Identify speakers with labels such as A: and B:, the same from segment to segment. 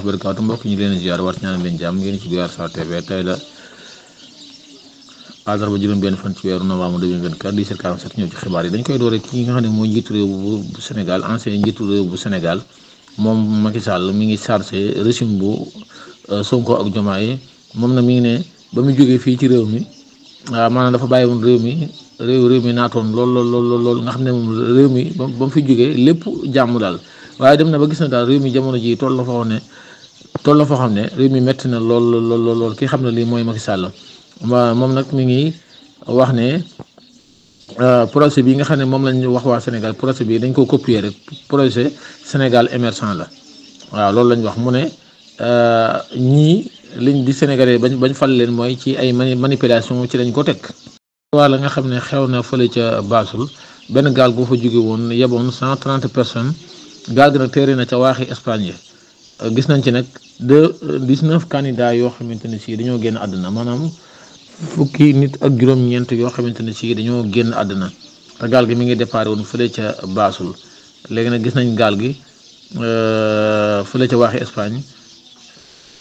A: barakaatu mbokk ñu leen ziar war ñaan leen jàmm ngeen ci Diouarfa TV tey la àllarba juróom-benn fan ci weeru novembre 2024 17h47 ñëw ci xibaar yi dañ koy doore ci nga xam ne mooy njiitu réew bu Sénégal ancien njiitu réew bu Sénégal moom Macky Sall mi ngi chargé régime bu Sonko ak Diomaye moom na mi ngi ne ba mu jógee fii ci réew mi maanaam dafa bàyyi woon réew mi naatoon lool nga xam ne moom réew mi ba mu fi jógee lépp jàmm daal waaye dem na ba gis na daal réew mi jamono ji toll na foo xam ne réew mi métti na lool ki xam ne lii mooy Macky Sall moom nag mi ngi wax ne projet bi nga xam ne moom lañ wax waa Sénégal projet bi dañ ko copier rek projet Sénégal émergent la waaw loolu lañ wax mu ne ñii liñ di Sénégalais bañ fal leen mooy ci ay manipulation ci lañ ko teg. waa la nga xam ne xew na fële ca Basel benn gaal gu fa jóge woon yeboon 130 personnes gaal gi nag téere na ca waaxi Espagne gis nañ ci nag 19 candidats yoo xamante ne si dañoo génn àdduna maanaam fukki nit ak juróom-ñeent yoo xamante ne si dañoo génn àdduna te gaal gi mi ngi déparé woon fële ca Basel léegi nag gis nañ gaal gi fële ca waaxi Espagne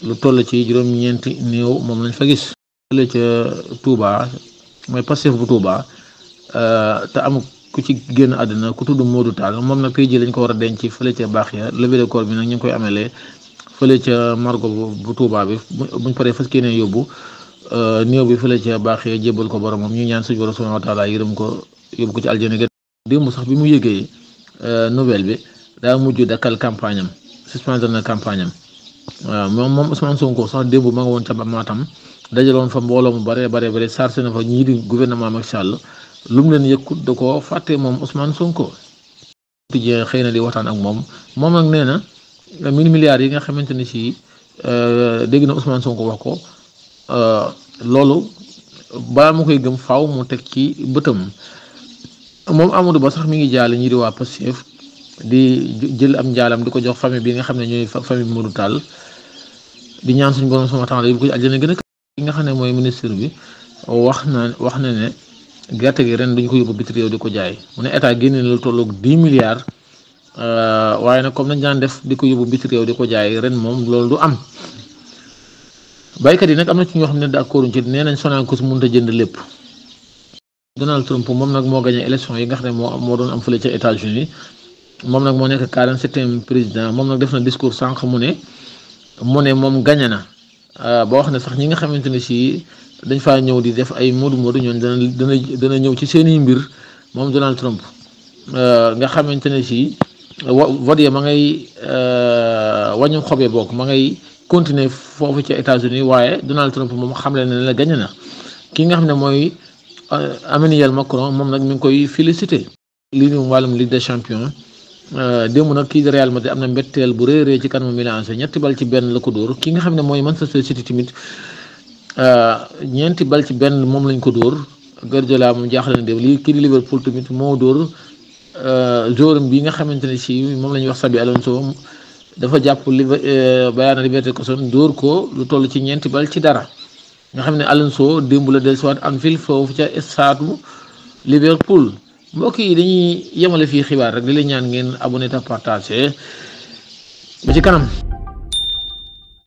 A: lu toll ci juróom-ñeenti néew moom lañ fa gis. fële ca Touba mooy Pastef bu Touba te am ku ci génn àdduna ku tudd Modou Tall moom nag tey jii lañ ko war a denc fële ca baax ya levée de corps bi nag ñu ngi koy amalee fële ca margo bu Touba bi buñ paree fas yéene yóbbu néew bi fële ca baax ya jébbal ko boromam ñu ñaan suñu borom subhanahu wa taala yërëm ko yóbbu ko ci aljana gën. démb sax bi mu yëgee nouvelle bi daa mujj dakkal campagne am suspendre na campagne am waaw moom Ousmane Sonko sax démb ma nga woon ca Matam dajaloon fa mbooloo mu bare sarse na fa ñii di gouvernement Macky Sall lu mu leen yëkkut da ko fàtte moom Ousmane Sonko. tijjee xëy na di waxtaan ak moom nag nee na 1000 milliards yi nga xamante ne si dégg na Ousmane Sonko wax ko loolu balaa ma koy gëm faaw mu teg ci bëtam moom Amadou Ba sax mi ngi jaale ñii di waa Pastef di jël am njaalam di ko jox famille bi nga xam ne ñooy famille Modou Tall di ñaan suñu borom sama temps la yóbbu ko ci aljana gën a ki nga xam ne mooy ministre bi wax na ne gerte gi ren duñ ko yóbbu biti réew di ko jaay mu ne état génne na lu tolloog 10 milliards waaye nag comme nañ daan def di ko yóbbu biti réew di ko jaay ren moom loolu du am. baykat yi nag am na ci ñoo xam ne d'accord ci nee nañ Sonacos mënut a jënd lépp. Donald Trump moom nag moo gagné élection yi nga xam ne moo doon am fële ca États-Unis moom nag moo nekk 47e président moom nag def na discours sànq mu ne moom gagné na. ba wax ne sax ñi nga xamante ne si dañ faa ñëw di def ay moodu ñoon dana ñëw ci seeni mbir moom Donald Trump nga xamante ne si vote ya ma ngay wàññi xobee bokk ma ngay continuer foofu ci États-Unis waaye Donald Trump moom xamle na ne la gañe na ki nga xam ne mooy Emmanuel Macron moom nag mi ngi koy félicité lii nii wàllum Ligue des Champions démb nag kii di Real Madrid am na mbetteel bu réeree ci kanamu Milan AC 3-1 la ko dóor ki nga xam ne mooy Manchester City tamit 4-1 moom lañ ko dóor Guardiola moom jaaxle na dem lii kii di Liverpool tamit moo dóor joueur bi nga xamante ne si moom la ñuy wax Xabi Alonso dafa jàpp Bayern Leverkusen dóor ko lu toll ci 4-0 nga xam ne Alonso démb la dellusiwaat Anfield foofu ca stade Liverpool. mbokk yi dañuy yemale fii xibaar rek di leen ñaan ngeen abonné te partagé ba ci kanam.